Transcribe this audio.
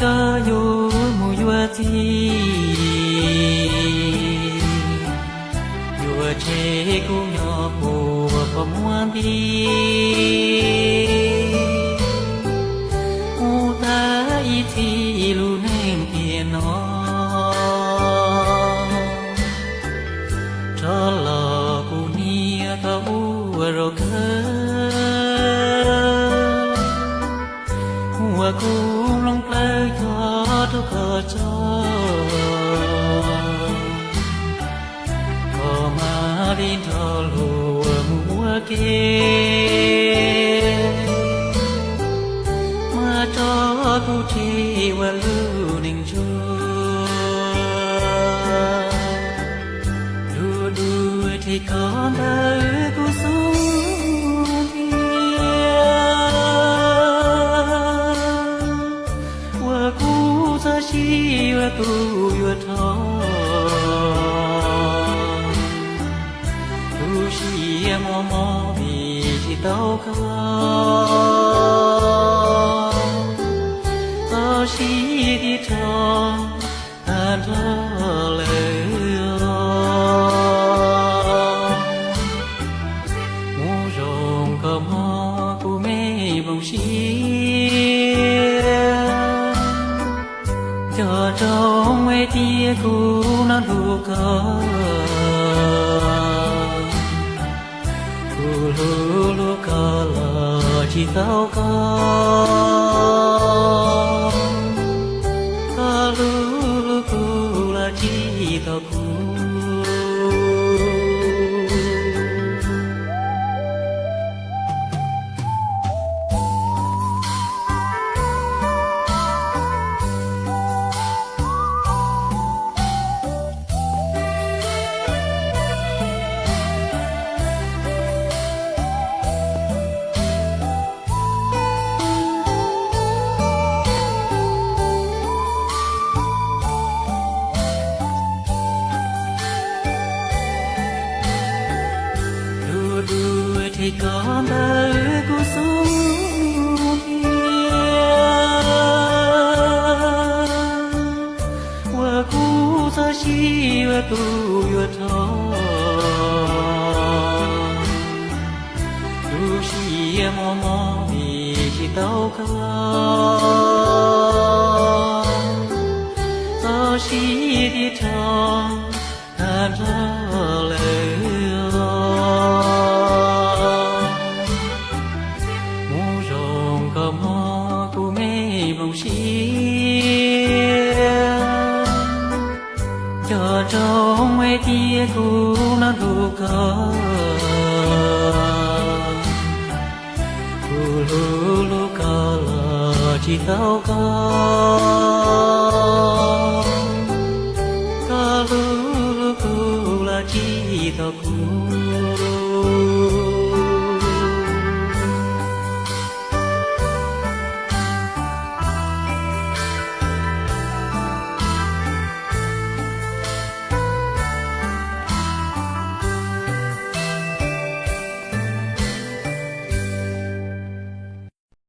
Koj yuav mus yuav txiv, yuav tseg kuv nyob puag qhov muag nti. Mus tag ib txhis lub neej tiam no, rov los kuv niam tau ua zaum kawg. Muaj kuv mloog plawv cog rau koj tso, koj mam li nrog luag mus ua ke. Mas tso kuv tseg ua lub neej ntsuag, lub dub tseg koj ntawm kuv xub ntiag. Uas kuv txoj sia yuav tu yuav rho, tu siab mob mob vim tsis tau koj, txoj sia thiaj rho tag nrho lawm os. Mus zoo koj mog kuv me nplooj siab, cog rooj hais tias kuv no hlub koj, kuv hlub hlub koj los tsis tau koj, koj hlub hlub kuv los tsis tau kuv. Lub dub tseg koj ntawm kuv xub ntiag, uas kuv txoj sia yuav tu yuav rho, tu siab mob mob vim tsis tau koj, txoj sia thiaj rho tag nrho lawm os. Mus zoo koj mog kuv me nplooj siab, cog rooj hais tias kuv no hlub koj, kuv hlub hlub koj los tsis tau koj,